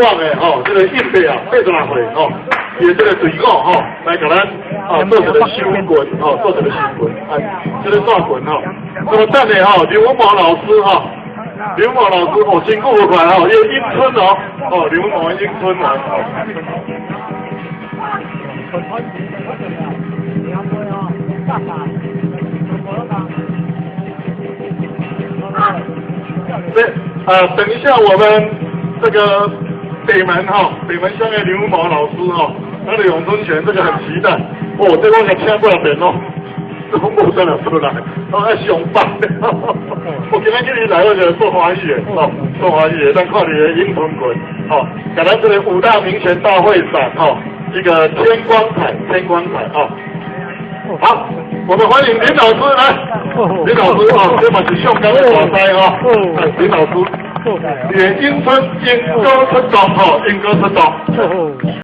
港的吼，這個186歲吼，伊的這個隊伍吼，來共咱啊做一個收棍吼，做一個收棍，啊，這個煞棍吼。那麼等下吼，劉文茂老師吼，劉文茂老師哦，真久無看吼，伊的詠春哦，哦，劉文茂的詠春哦。開始兩杯哦，三百，全部都當。對，等一下我們這個北門哈，北門鄉的劉文茂老師哈，他的詠春拳這個很期待，哦，這個我聽過兩遍哦，這無得了出來，哦，愛上班的，我今日叫你來，我就做歡喜的，哦，做歡喜的，咱看你的詠春拳，哦，共咱這個五大名拳大會賽，哦，一個天光彩，天光彩，哦。好，我們歡迎林老師來，林老師哦，這嘛是上港的大師哦，林老師，練詠春英哥出動吼，英哥出動。